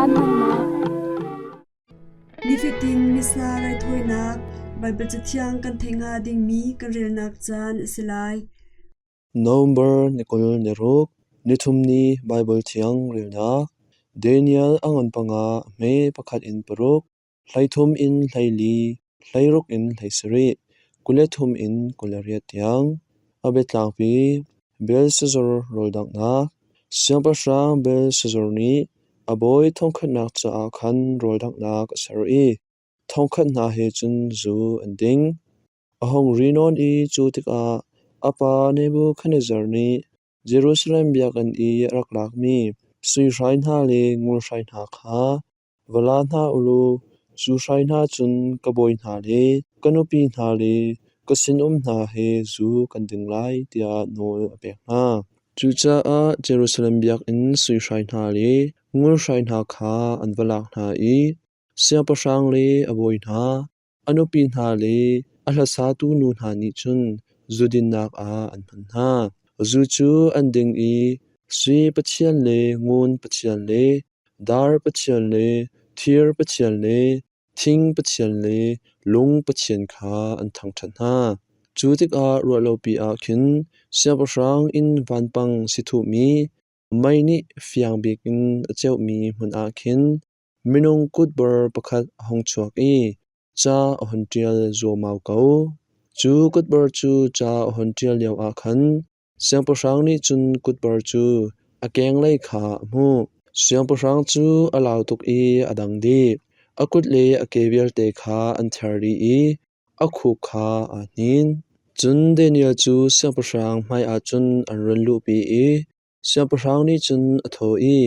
Caan hmannak. Nifatin Missa raithawinak Baibal Cathiang kan theih hnga dingmi kan relnak caan a si lai. November ni 26, nithum ni Baibal Thiang relnak Daniel a ngan panga hme pakhat in paruk, 13 in 14, 16 in 17, 23 in 28 tiang. A biatlangpi Belshazzar rawldanghnak Siangpahrang Belshazzar nih a bawi thongkhatnak caah khan rawldanghnak a ser i thongkhat hna he cun zu an ding. A hung ri nawn i cu tikah a pa Nebuchadnezzar nih Jerusalem biakinn i a rak lakmi sui hrai hna le ngun hrai hna kha va la hna u law cu hrai hna cun ka bawi hna le ka nupi hna le ka sinum hna he zu kan ding lai tiah nawl a pek hna. Cucaah Jerusalem biakinn sui hrai hna le ngun hrai hna kha an va lak hna i siangpahrang le a bawi hna, A nupi hna le a hlasatu nu hna nih cun zu dinnak ah an hman hna. Zu cu an ding i sui pathian le ngun pathian le dar pathian le thir pathian le thing pathian le lung pathian kha an thangṭhat hna. Cu tikah ruahlopi ah khin siangpahrang inn vanpang si thuhmi mei nih fiang bik in a ceuhmi hmun ah khin Minung kutbor pakhat a hung chuak i ca a hun ṭial zuaumau ko. Cu kutbor cu ca a hun ṭial lioah khan siangpahrang nih cun kutbor cu a kenglei kha a hmuh. Siangpahrang cu a lau tuk i a dang dih. A kut le a ke vialte kha an ther dih i a khuk kha aa hnin. Cun Daniel cu siangpahrang hmaiah cun an run luhpi i siangpahrang nih cun a thawh i,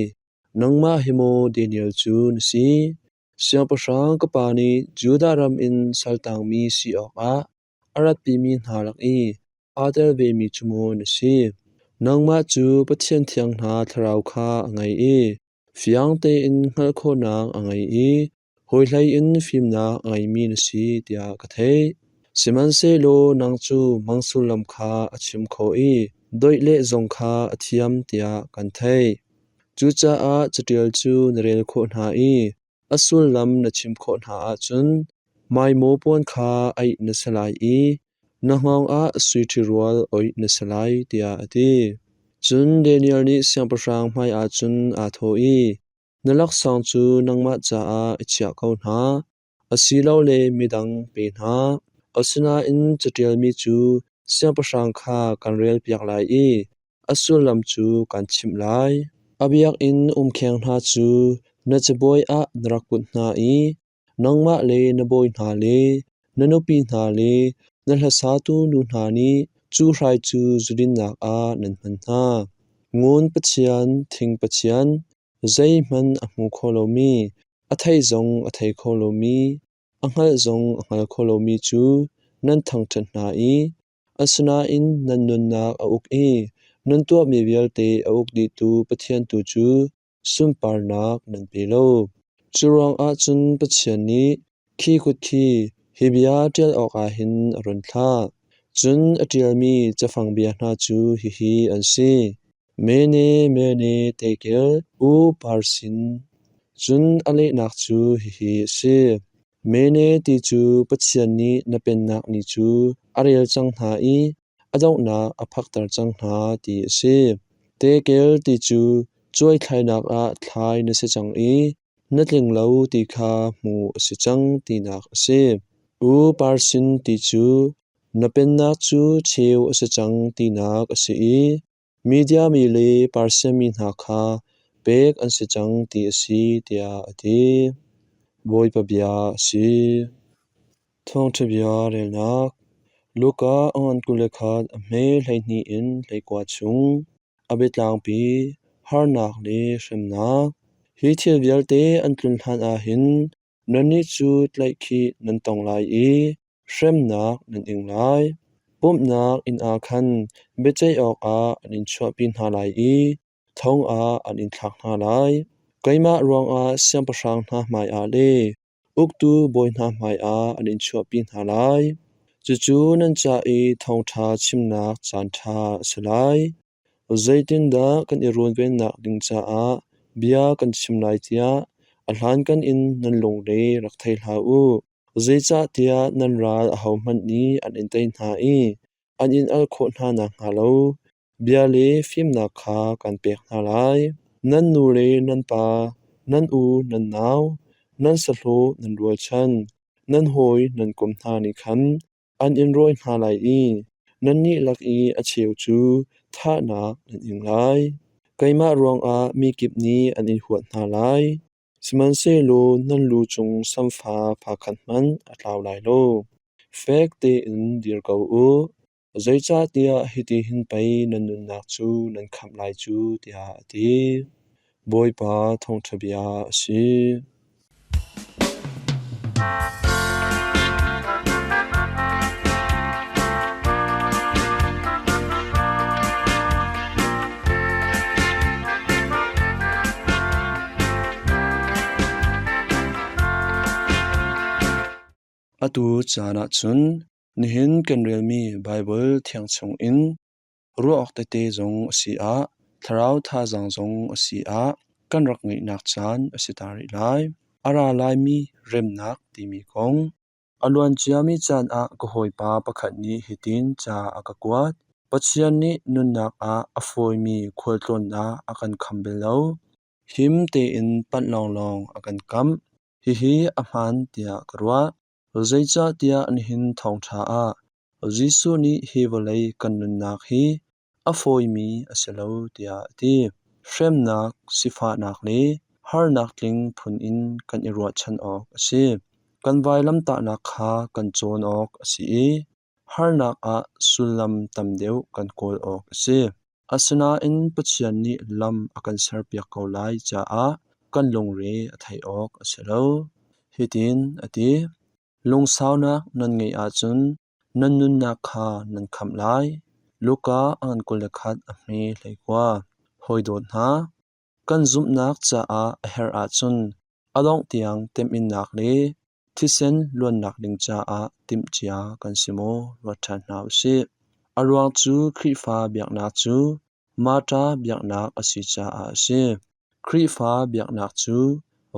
Nangmah hi maw Daniel cu na si? Siangpahrang ka pa nih Judah ram in saltangmi si awkah a ratpimi hna lak i aa tel vemi cu maw na si? Nangmah cu Pathian thiang hna thlarau kha a ngei i fiang tein hngalh khawhnak a ngei i hawihlei in fimnak a ngeimi na si tiah ka theih. Sihmanhsehlaw nang cu mang sullam kha a chim khawh i doih leh zong kha a thiam tiah kan theih. Cucaah caṭial cu na rel khawh hna i a sullam na chim khawh hna ahcun maimaw puan kha aih na si lai i na hngawng ah sui ṭhirual oih na si lai, tiah a ti. Cun Daniel nih siangpahrang hmaiah cun aa thawh i, Na laksawng cu nangmah caah i chiah ko hna, asilole midang pe hna. Asinain caṭialmi cu siangpahrang kha kan relpiak lai i a sullam cu kan chimh lai. A biakinn umkheng hna cu na cabuai ah na rak put hna i nangmah le na bawi hna le na nupi hna le na hlasatu nu hna nih cu hrai cu zudinnak ah nan hman hna. Ngun pathian, thing pathian, zeihmanh a hmu kho lomi, a thei zong a thei kho lomi, a hngalh zong a hngal kho lomi cu nan thangṭhat hna i asinain nan nunnak a uk i nan tuahmi vialte a uk dihtu Pathian tu cu sunparnak nan pe lo. Curuangah cun Pathian nih khi kut khi hi bia ṭial awkah hin a run thlah. Cun a ṭialmi cafang bia hna cu hihi an si: Mene, Mene, Tekel, U Parsin. Cun a lehnak cu hihi a si: Mene ti cu Pathian nih na pennak ni cu a rel cang hna i a donghnak a phakter cang hna ti a si. Tekel ti cu cuaithlainak ah thlai na si cang i na tling lo ti kha hmuh a si cang tinak a si. U Parsin ti cu na pennak cu cheu a si cang tinak a si i Media mi le Persia mi hna kha pek an si cang ti a si tiah a ti. Bawipa bia a si. Thawngṭha bia relnak Luka a ngan 21 a hme 12 in 19 chung a biatlangpi harnak le hremnak. Hi thil vialte an tlun hlan ah hin nannih cu tlaihkhih nan tong lai i hremnak nan ing lai. Pumhnak inn ah khan biaceih awkah an in chuahpi hna lai i thong ah an in thlak hna lai. Keimah ruangah siangpahrang hna hmaiah le uktu bawi hna hmaiah an in chuahpi hna lai. Cucu nan ca i thawngṭha chimnak caanṭha a si lai. Zeitindah kan i runvennak ding caah bia kan chim lai tiah. A hlankan in nan lungre rak thei hlah u. Zeicahtiah nan ral ahohmanh nih an in tei hna i an in al khawh hna nakhnga lo bia le fimnak kha kan pek hna lai. Nan nu le nan pa, nan u nan nau, nan sahlawh nan rualchan, nan hawi nan kom hna nih khan an in rawi hna lai i nannih lak i a cheu cu thahnak nan ing lai. Keimah ruangah mi kip nih an in huat hna lai. Sihmanhsehlaw nan lu cung samfa fa khat hmanh a tlau lai lo. Fek tein dir ko u, zeicahtiah hitihin pei nan nunnak cu nan khamh lai cu, tiah a ti. Bawipa thawngṭha bia a si. Atu caan ah cun nihin kan relmi Baibal Thiang chungin ruah awk tete zong a si ah, thlarau thazaang zong a si ah kan rak ngeihnak caan a si ta rih lai. A ra laimi remnak timi kong. A luanciami caan ah ka hawipa pakhat nih hitin ca a ka kuat. Pathian nih nunnak ah a fawimi khualtlawnnak a kan kham bal lo. Him tein panh lawnglawng a kan kamh. Hihi a hmaan tiah ka ruah. Zeicahtiah nihin thawngṭha ah Jesuh nih hi vawlei kan nunnak hi a fawimi a si lo tiah a ti. Hremnak, sifahnak le harnak tling phun in kan i ruahchan awk a si. Kan vailamtahnak kha kan cawn awk a si i harnak ah sullam tam deuh kan kawl awk a si. Asinain Pathian nih lam a kan serpiak ko lai caah kan lungre a theih awk a si lo. Hitin a ti: Lungsaunak nan ngeih ahcun nan nunnak kha nan khamh lai. Luka a 21 a hme 19. Hawi dawt hna, kan zumhnak caah a herh ahcun a dongh tiang temhinnak le thisen luannak ding caah timhcia kan si maw ruat ṭhan hna u sih. A ruang cu Khrihfa biaknak cu Marta biaknak a si caah a si. Khrihfa biaknak cu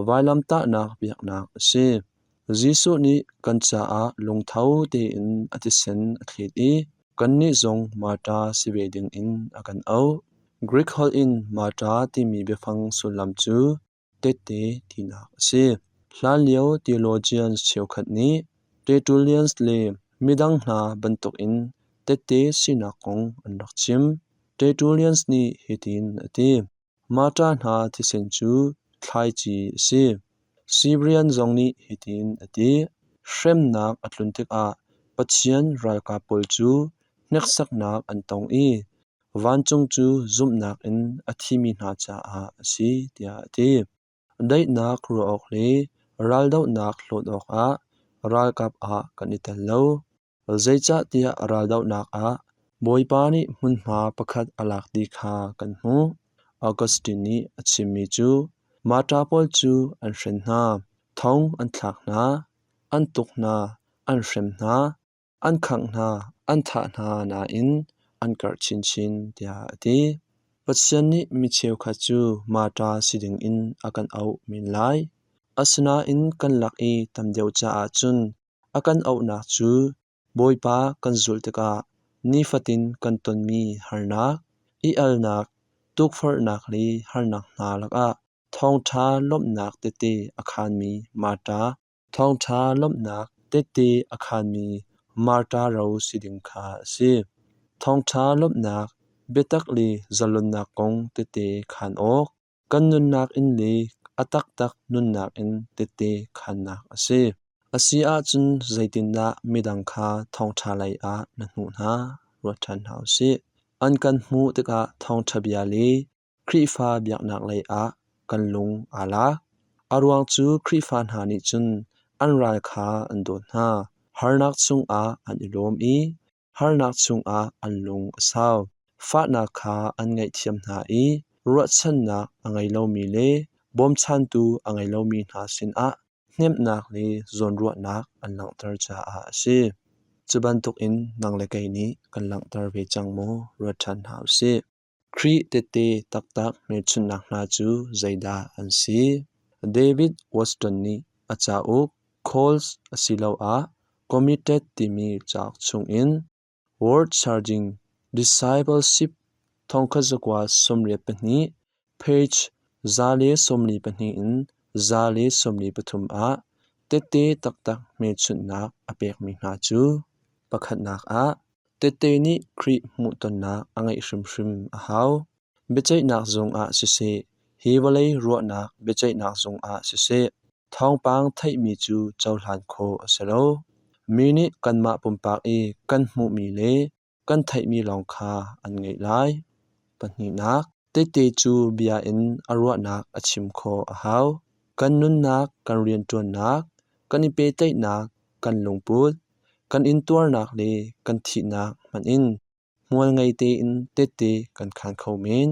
vailamtahnak biaknak a si. Jesuh nih kan caah lungtho tein a thisen a thlet i kannih zong Marta si ve dingin a kan auh. Greek holh in Marta timi biafang sullam cu tette tinak a si. Hlanlio theologians cheukhat nih Tertullians le midang hna bantukin tette sinak kong an rak chim. Tertullians nih hitin a ti: Martyr hna thisen cu thlaici a si. Cyprian zong nih hitin a ti: Hremnak a tlun tikah Pathian ralkap pawl cu hneksaknak an tong i vancung cu zumhnak in a thimi hna caah a si tiah a ti. Daihnak ruah awk le raldohnak hlawt awkah ralkap ah kan i tel lo. Zeicahtiah raldohnak ah Bawipa nih hmunhma pakhat a lak ti kha kan hmuh. Augustine nih a chimmi cu martyr pawl cu an hren hna, thong an thlak hna, an tuk hna, an hrem hna, an khangh hna, an thah hna nain an karh chinchin tiah a ti. Pathian nih mi cheukhat cu martyr si dingin a kan auh men lai. Asinain kan lak i tam deuh caah cun a kan auhnak cu Bawipa kan zulh tikah nifatin kan tonmi harnak, i alnak, tukforhnak le harnak hna lakah thawngṭha lawmhnak tete a khaanmi martyr Thawngṭha lawmhnak tehte a khaanmi martyr ro si ding kha a si. Thawngṭha lawmhnak, biatak le zalonnak kong tehte khaan awk, kan nunnak in le a taktak nunnak in tehte khaannak a si. A si ahcun zeitindah midang kha thawngṭha lei ah na hnuh hna? Ruat ṭhan hna u sih. An kan hmuh tikah thawngṭha bia le Khrihfa biaknak lei ah kan lung aa lak. A ruang cu Khrihfa hna nih cun an ral kha an dawt hna, harnak chungah an i lawm i harnak chungah an lung a sau. Fahnak kha an ngaihthiam hna i ruahchannak a ngei lomi le bawmchantu a ngei lomi hna sinah hnemhnak le zawnruahnak an langhter caah a si. Cu bantukin nang le kei nih kan langhter ve cang maw ruat ṭhan hna u sih. Khrih tehte taktak hmelchunhnak hna cu zeidah an si? David Weston nih a cauk Calls asiloah Committed timi cauk chungin Word Charging Discipleship 1982, page 142 in 143 ah tehte taktak hmelchunhnak a pekmi hna cu: Pakhatnak ah, tehte nih Khrih hmuhtonnak a ngeih hrimhrim a hau. Biaceihnak zung ah siseh, hi vawlei ruahnak biaceihnak zung ah siseh, thawngpang theihmi cu cohlan khawh a si lo. Mi nih kanmah pumpak i kan hmuhmi le kan theihmi lawng kha an ngaih lai. Pahnihnak, tehte cu bia in a ruahnak a chim khawh a hau. Kan nunnak, kan rianṭuannak, kan i pehtlaihnak, kan lungput, kan intuarnak le kan thihnak hmanh in hmual ngei tein tehte kan khaan kho men.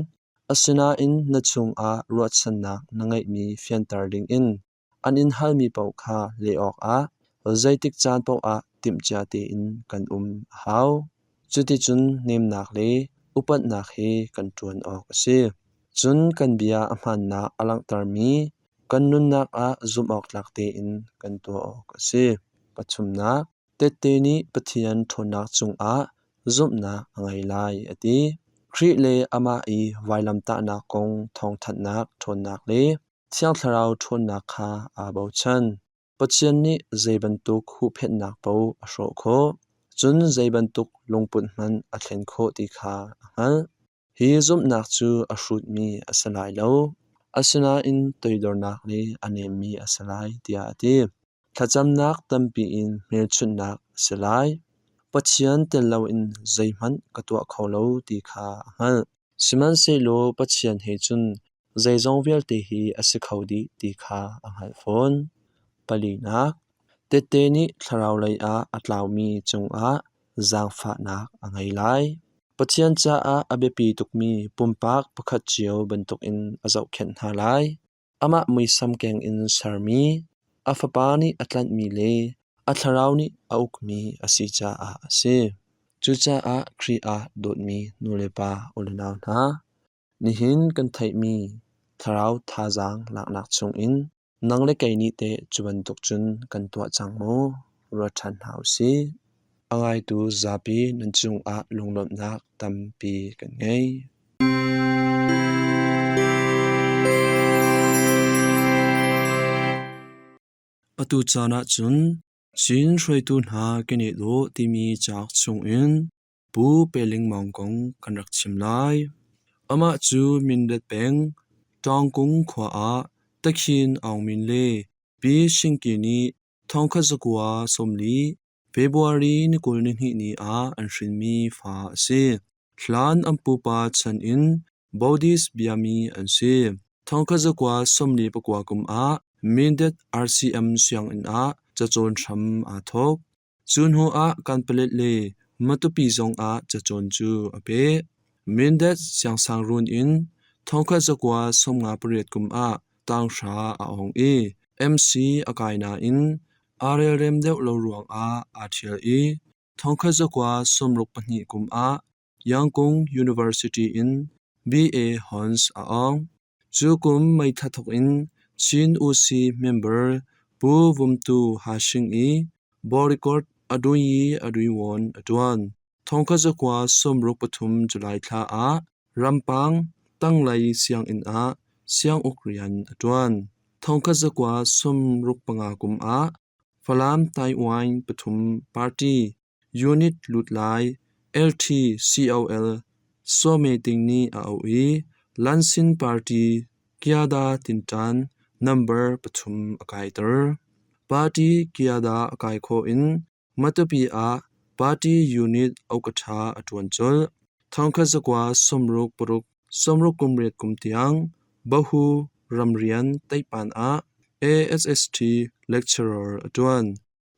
Asinain na chungah ruahchannak na ngeihmi fianter dingin an in halmi paoh kha leh awkah zeitik caan paohah timhcia tein kan um a hau. Cuticun nemnak le upatnak he kan ṭuan awk a si. Cun kan bia a hmaannak a langhtermi kan nunnak ah zumhawktlak tein kan tuah awk a si. Pathumnak, Tehte nih Pathian ṭhawnnak cungah zumhnak a ngei lai a ti. Khrih le amah i vailamtahnak kong thawngthanhnak ṭhawnnak le Thiang Thlarau ṭhawnnak kha aa bochan. Pathian nih zei bantuk huhphenhnak paoh a hrawh khawh, cun zei bantuk lungput hmanh a thlen khawh ti kha a hngalh. Hi zumhnak cu a hrutmi a si lai lo, asinain toidornak le a nemmi a si lai tiah a ti. Thlacamnak tampi in hmelchunhnak a si lai. Pathian tel loin zeihmanh ka tuah kho lo ti kha a hngalh. Sihmanhsehlaw Pathian he cun zeizong vialte hi a si kho dih ti kha a hngalh fawn. Palinak, tehte nih thlaraulei ah a tlaumi cungah zaangfahnak a ngei lai. Pathian caah a biapi tukmi pumpak pakhat cio bantukin a zohkhenh hna lai. Amah muisam keng in sermi, a Fapa nih a tlanhmi le a Thlarau nih a ukmi a si caah a si. Cucaah Khrih ah dawtmi nulepa ulenau hna, nihin kan theihmi Thlarau thazaang laknak chungin Nang le kei nih teh cu bantuk cun kan tuah cang maw? Ruat ṭhan hna u sih. A ngaitu zapi nan cungah lunglawmhnak tampi kan ngei. Atu caan ah cun Chin hruaitu hna keneh dawh timi cauk chungin Pu Pe Ling Maung kong kan rak chim lai. Amah cu Mindat peng, Ṭawngkung khua ah Takhin Aung Min le Pi Shingki nih 1940 February ni 22 ni ah an hrinmi fa a si. Hlan an pupa chan in Buddhist biami an si. 1949 kum ah Mindat RCM sianginn ah cacawn hram aa thawk. Cu hnu ah Kanpalet le Matupi zongah cacawn cu a peh. Mindat siangsangruun in 1958 kum ah tanghra a awng i MC a kai nain aa relrem deuh lo ruangah aa ṭhial i 1962 kum ah Yangon University in BA Hons a awng. Cu kum May thla thawk in Chin Usi member Pu Vum Tu Hashing i Borecord Aduyi Aduiwon a ṭuan. 1963 July thla ah Rampang tanglei sianginn ah sianguk rian a ṭuan. 1965 kum ah Falam Taiwan pathum party Unit lutlai LTCOL Sawme Ting nih a auh i Lansin Party Kyada Tinṭan nambar pathum a kaiter. Party Kyada a kai khawh in Matupi ah party unit okatha a ṭuan colh. 1966 68 kum tiang Bahu ramrian Taipan ah ASST lecturer a ṭuan.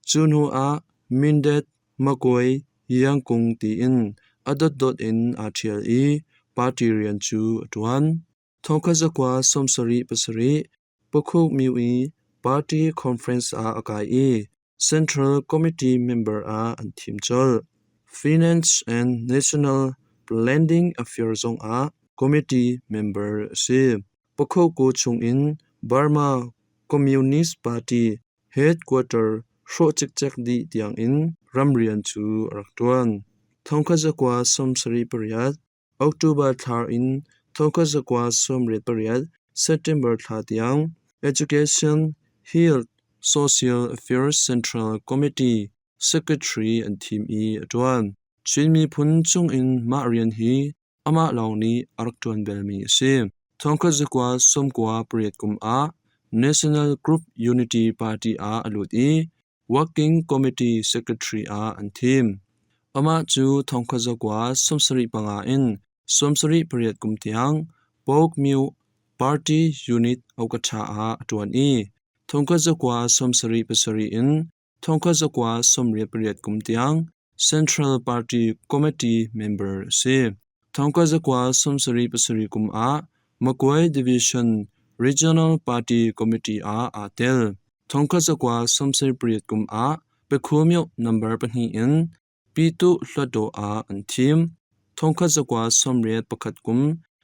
Cu hnu ah Mindat, Magway, Yangkung tiin a dotdot in aa ṭhial i party rian cu a ṭuan. 1977 Pakhuk Myo party conference ah a kai i Central Committee member ah an thim colh. Finance and National Planning Affairs zongah committee member a si. Pakhoku chungin Burma Communist Party headquarter hrawh cikcek dih tiangin ramrian cu a rak ṭuan. 1978 October thla in 1998 September thla tiang Education, Health, Social Affairs Central Committee Secretary an thim i a ṭuan. Chin miphun chungin mah rian hi amah lawng nih a rak ṭuan belmi a si. 1998 kum ah National Group Unity Party ah a lut i Working Committee Secretary ah an thim. Amah cu 1975 in 78 kum tiang Pauk Myu Party Unit Okatha ah a ṭuan i 1977 in 1988 kum tiang Central Party Committee member a si. 1977 kum ah Magway Division Regional Party Committee ah aa tel. 1978 kum ah Pakhumyo number pahnih in Pyituh Hluttaw ah an thim. 1981 kum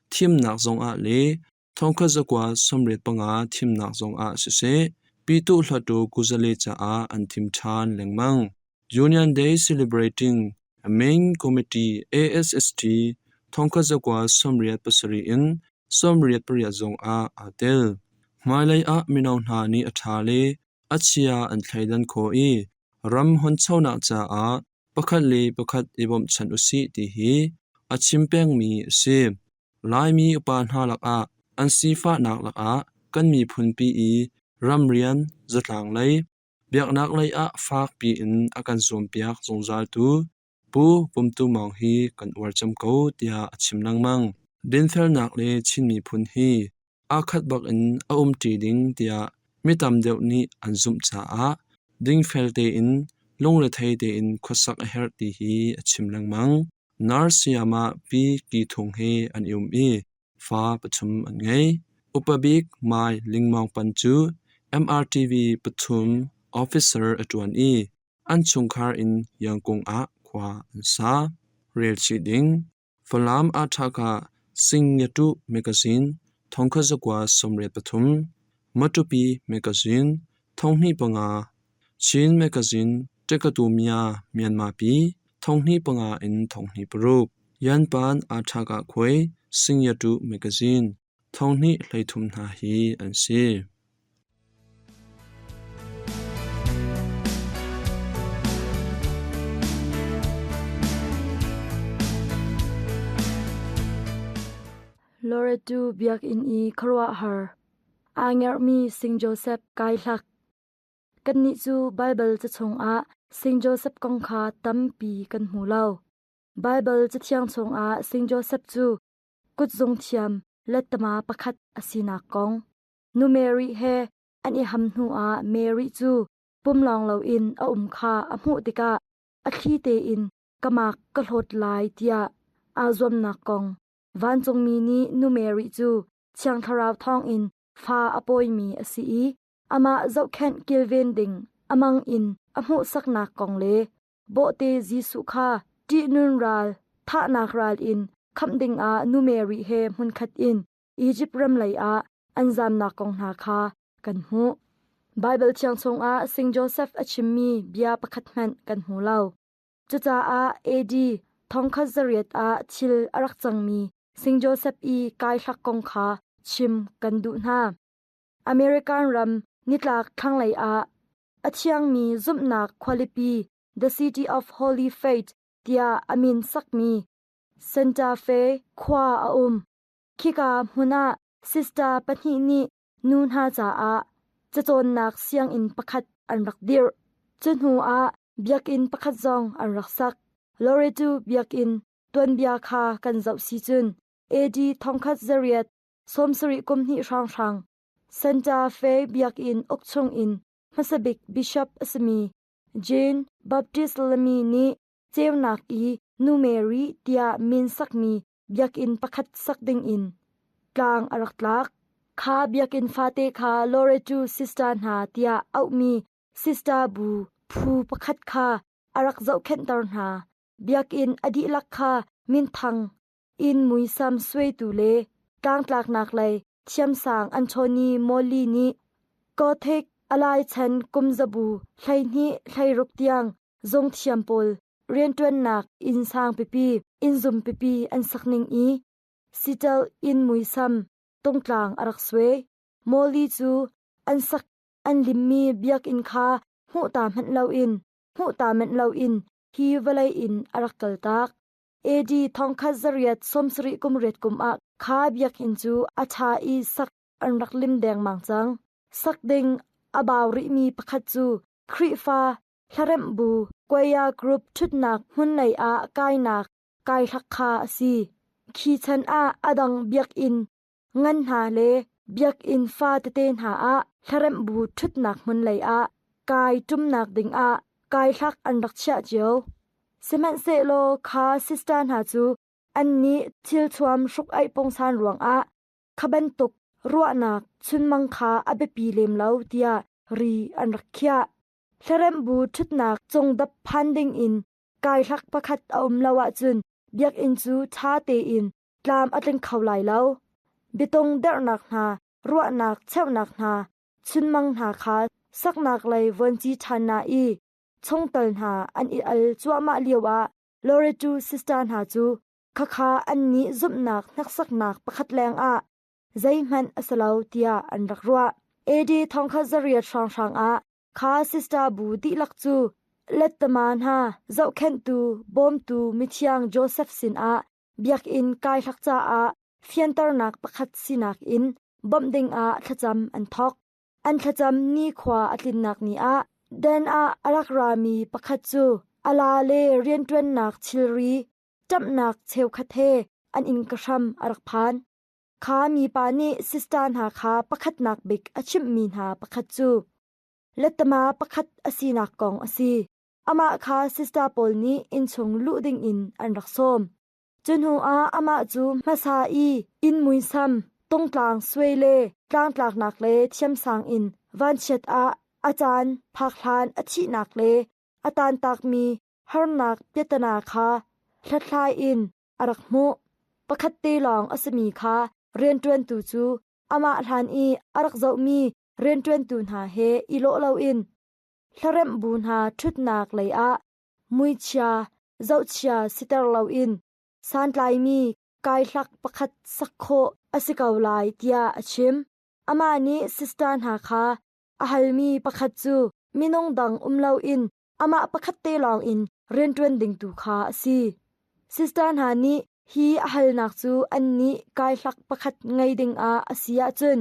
thimnak zongah le 1985 thimnak zongah siseh, Pyituh Hluttaw kuzale caah an thim ṭhan lengmang. Union Day Celebrating Main Committee ASST 1987 in 98 zongah aa tel. Hmailei ah mino hna nih a ṭha le a chia an thleidan khawh i ram honchonak caah pakhat le pakhat i bawmhchanh usih ti hi a chim pengmi a si. Laimi upa hna lakah an sifahnak lakah kan miphunpi i ramrian, zatlang lei, biaknak lei ah fakpi in a kan zuampiak zungzaltu Pu Pum Tu Mawng hi kan uar cem ko tiah a chim lengmang. Dinfelnak le Chin miphun hi aa khat bak in a umṭi ding tiah mi tam deuh nih an zumh caah dingfel tein lungrethei tein khuasak a herh ti hi a chim lengmang. Nurse sayamah Pi Ki Thung he an i um i fa pathum an ngei. Upa bik Mai Lingmawng Pan cu MRTV pathum officer a ṭuan i an chungkhar in Yangkung ah khua an sa. Relchih ding Falam Aṭhaka Singyatuh Mekazin 1983, Matupi Mekazin 2005, Chin Mekazin Ṭekatumia Myanmar pi 2005 in 2006, Yanpan Aṭhaka Khuai Singyatuh Mekazin 2023 hna hi an si. Loretu Biakinn i khuaruahhar aa ngerhmi Saint Joseph kai hlak. Kannih cu Baibal ca chungah Saint Joseph kong kha tampi kan hmu lo. Baibal Cathiang chungah Saint Joseph cu kutzung thiam lettama pakhat a sinak kong, Nu Mary he an i ham hnuah Mary cu pumlawng loin a um kha a hmuh tikah a thli tein ka mak ka hlawt lai tiah aa zuamnak kong vancungmi nih Nu Mary cu Thiang Thlarau thawngin fa a pawimi a si i amah zohkhenh kilven ding a mang in a hmuhsaknak kong le bawhte Jesuh kha ṭihnun ral thahnak ral in khamh dingah Nu Mary he hmunkhat in Izipt ram lei ah an zamnak kong hna kha kan hmuh. Baibal Thiang chungah Saint Joseph a chimmi bia pakhat hmanh kan hmu lo. Cucaah AD 1800 ah thil a rak cangmi Saint Joseph i kai hlak kong kha chim kan duh hna. American ram nitlak thlanglei ah a thiangmi zumhnak khualipi The City of Holy Faith tiah a min sakmi Santa Fe khua a um. Khika hmun ah sista pahnih nih nu hna caah cacawnnak sianginn pakhat an rak dirh. Cu hnu ah biakinn pakhat zong an rak sak. Loreto biakinn tuanbia kha kan zoh si cun AD 1870 kum hnih hrawnghrang Santa Fe biakinn uk chung in hmasabik bishop a simi Jean Baptist Lamy nih ceunak i Nu Mary tiah min sakmi biakinn pakhat sak dingin tlang a rak tlak. Kha biakinn fate kha Loreto Sister hna tiah auhmi sister bu phu pakhat kha a rak zohkhenhter hna. Biakinn a dihlak kha minthang inn muisam suaitu le tlangtlaknak lei thiamsang Anthony Molly nih Gothic alai chan kumzabu 12 16 tiang zungthiam pawl rianṭuannak inn sang pipi, inn zum pipi an sak ning i Seattle inn muisam tungtlang a rak suai. Molly cu an sak an limmi biakinn kha hmuh ta hmanh loin hmuh ta manh loin hi vawlei in a rak kaltak. AD 1878 kum riat kum ah kha biakinn cu a ṭha i sak an rak lim dengmang cang. Sak ding a bau rihmi pakhat cu Khrihfa hlaremh bu Choir Group ṭhutnak hmun lei ah kainak kaihlak kha a si. Khi chan ah a dang biakinn ngan hna le biakinn fa tete hna ah hlaremh bu ṭhutnak hmun lei ah kai ṭumnak ding ah kaihlak an rak chiah cio. Sihmanhsehlaw kha sister hna cu annih thilthuam hruk-aih pungsan ruangah kha bantuk ruahnak chunmang kha a biapi lem lo tiah ri an rak khiah. Hlaremh bu ṭhutnak cungdap phan ding in kaihlak pakhat a um lo ahcun biakinn cu ṭha tein tlam a tling kho lai lo. Biatung derhnak hna, ruahnak cheuhnak hna, chunmang hna kha saknak lei vuanci ṭhan na i chungtel hna an i al cuahmah lioah Loretu sister hna cu khakha annih zumhnak hneksaknak pakhat lengah zeihmanh a si lo tiah an rak ruah. AD 1800 hrawnghrang ah kha sister bu dihlak cu lettama hna zohkhenhtu bawmtu mithiang Joseph sinah biakinn kaihlak caah fianternak pakhat sinak in bawmh dingah thlacam an thawk. An thlacam nikhua a tlinnak ni ah Den ah a rak rami pakhat cu a la le rianṭuannak thilri ṭamhnak cheukhat he an inn ka hram a rak phan. Kha mipa nih sister hna kha pakhatnak bik a chimhmi hna pakhat cu lettama pakhat a sinak kong a si. Amah kha sister pawl nih innchung luh dingin an rak sawm. Cu hnuah amah cu hmasa i inn muisam, tungtlang suai le tlangtlaknak le thiamsang in vanchiat ah a caan phak hlan a thihnak le a tantakmi harnak piatana kha hlathlai in a rak hmuh. Pakhat te lawng a simi kha rianṭuantu cu amah hlan i a rak zohmi rianṭuantu hna he i lawh loin hlaremh bu hna ṭhutnak lei ah muichia zohchia siter loin santlaimi kaihlak pakhat sak khawh a si ko lai tiah a chim. Amah nih sister hna kha a halmi pakhat cu minung dang um loin amah pakhat te lawng in rianṭuan ding tu kha a si. Sister hna nih hi a halnak cu annih kaihlak pakhat ngei dingah a si ahcun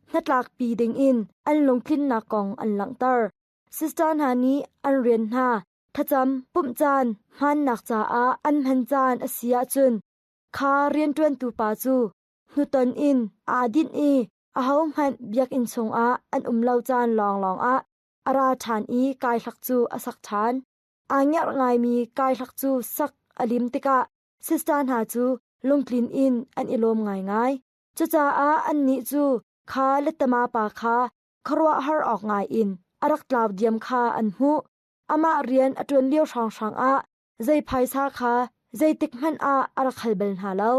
hnatlakpi dingin an lungtlinnak kong an langhter. Sister hna nih an rian hna thlacam pumh caan hmannak caah an hman caan a si ahcun kha rianṭuantu pa cu hnuton in aa dinh i ahohmanh biakinn chungah an um lo caan lawnglawng ah a ra ṭhan i kaihlak cu a sak ṭhan. Aa ngerh ngaimi kaihlak cu sak a lim tikah sister hna cu lungtlin in an i lawm ngaingai. Cucaah annih cu kha lettama pa kha khuaruahhar awk ngai in a rak tlau diam kha an hmuh. Amah rian a ṭuan lio hrawnghrang ah zei phaisa kha zeitik hmanh ah a rak hal bal hna lo.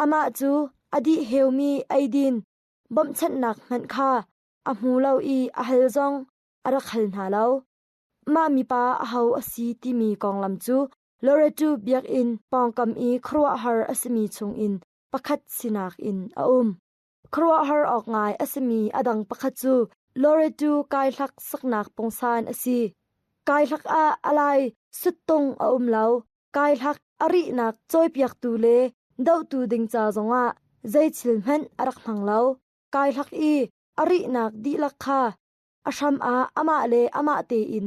Amah cu a dih heumi eidin bawmhchanhnak hmanh kha a hmu lo i a hal zong a rak hal hna lo. Mah mipa aho a si timi konglam cu Loretu biakinn pawngkam i khuaruahhar a simi chungin pakhat sinak in a um. Khuaruahhar awk ngai a simi a dang pakhat cu Loretu kaihlak saknak pungsan a si. Kaihlak ah a lai suttung a um lo. Kaihlak a rihnak cawipiaktu le dohtu ding ca zongah zei thil hmanh a rak hmang lo. Kaihlak i a rihnak dihlak kha a hram ah amah le amah tein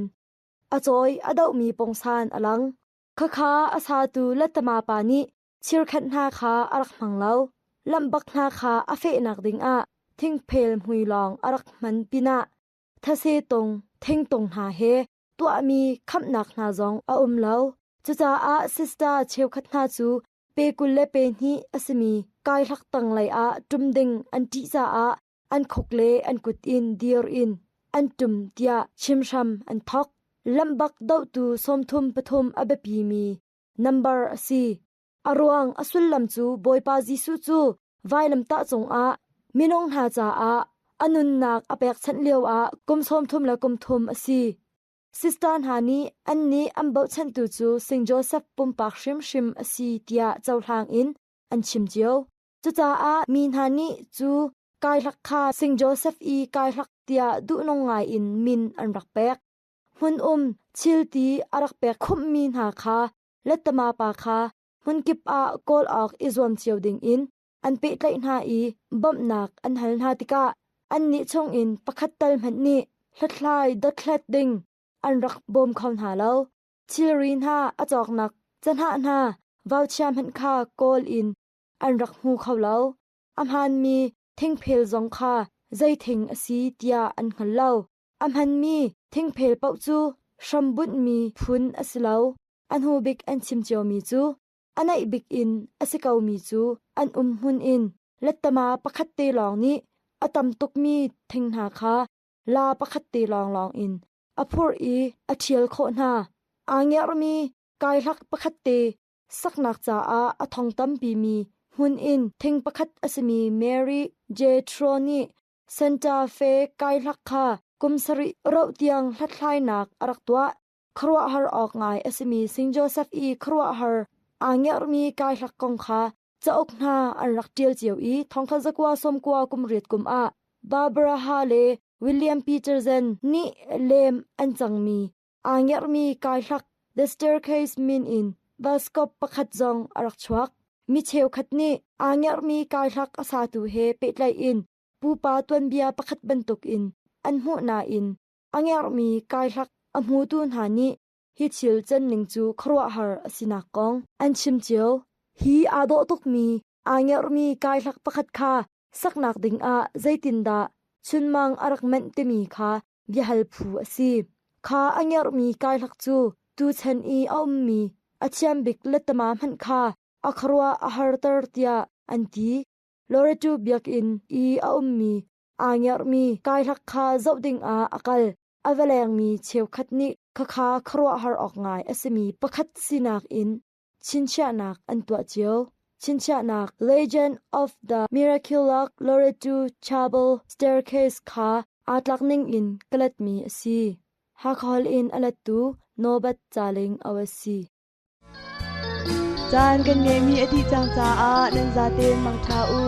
a cawi a dohmi pungsan a lang. Khakha a satu Lattama pa nih chirkhenh hna kha a rak hmang lo. Lamhbak hna kha a fehnak dingah thingphel hmui lawng a rak hman pinah thase tung, thingtung hna he tuahmi khamnak hna zong a um lo. Cucaah sister cheukhat hna cu pe 20 le pe 2 a simi kaihlak tanglei ah ṭum ding an ṭih caah an khuk le an kut in dir in an ṭum tiah chimhram an thawk. Lamhbak dohtu 33 a biapimi nambar a si. A ruang a sullam cu Bawipa Jesuh cu vailamtah cungah minung hna caah a A nunnak a pekchanh lioah kum 33 a si. Sister hna nih annih an bochantu cu Saint Joseph pumpak hrimhrim a si tiah cohlang in an chim cio. Cucaah mi hna nih cu kaihlak kha Saint Joseph i kaihlak tiah duhnung ngai in min an rak pek. Hmun um thilti a rak pek khumhmi hna kha lettama pa kha hmunkip ah kawl awk i zuam cio dingin an pehtlaih hna i bawmhnak an hal hna tikah annih chungin pakhat tal hmanh nih hlathlai dothlat ding an rak bawm kho hna lo. Thilri hna a cawknak cahnah hna vauchia hmanh kha kawl in an rak hmu kho lo. A hmaanmi thingphel zong kha zei thing a si tiah an hngal lo. A hmanmi thingphel paoh cu hrambunhmi phun a si lo. A hnu bik an chim ciomi cu a naih bik in a si komi cu an um hmun in lettama pakhat te lawng nih a tam tukmi thing hna kha la pakhat te lawnglawng in a phurh i a ṭhial khawh hna. Aa ngerhmi kaihlak pakhat te saknak caah a thong tampimi hmun in thing pakhat a simi Mary J. Tro nih Santa Fe kaihlak kha kum sarih rauh tiang hlathlainak a rak tuah. Khuaruahhar awk ngai a simi Saint Joseph i khuaruahhar aa ngerhmi kaihlak kong kha cauk hna an rak ṭial cio i thongkhat zakua sawmkua kum riat kum ah Barbara Ha le William Peterson nih lem an cangmi aa ngerhmi kaihlak The Staircase min in baskop pakhat zong a rak chuak. Mi cheukhat nih aa ngerhmi kaihlak a satu he pehtlaih in pupa tuanbia pakhat bantukin an hmuh nain a ngerhmi kaihlak a hmutu hna nih hi thil canning cu khuaruahhar a sinak kong an chim cio. Hi aa dawh tukmi aa ngerhmi kaihlak pakhat kha saknak dingah zeitindah chunmang a rak manh timi kha biahal phu a si. Kha a ngerhmi kaihlak cu tuchan i a ummi a thiam bik lettama hmanh kha a khuaruah a harter tiah an ti. Loreto biakinn i a ummi aa ngerhmi kaihlak kha zoh dingah a kal. A va lengmi cheukhat nih khakha khuaruahhar awk ngai a simi pakhat sinak in chinchiahnak an tuah cio. Chinchiahnak Legend of the Miraculous Loreto Chapel Staircase kha aa tlak ning in ka letmi a si. Hakha in a lettu Nobat Caling a si. Caan kan ngeihmi a dih cang caah nan zaten mangṭha u.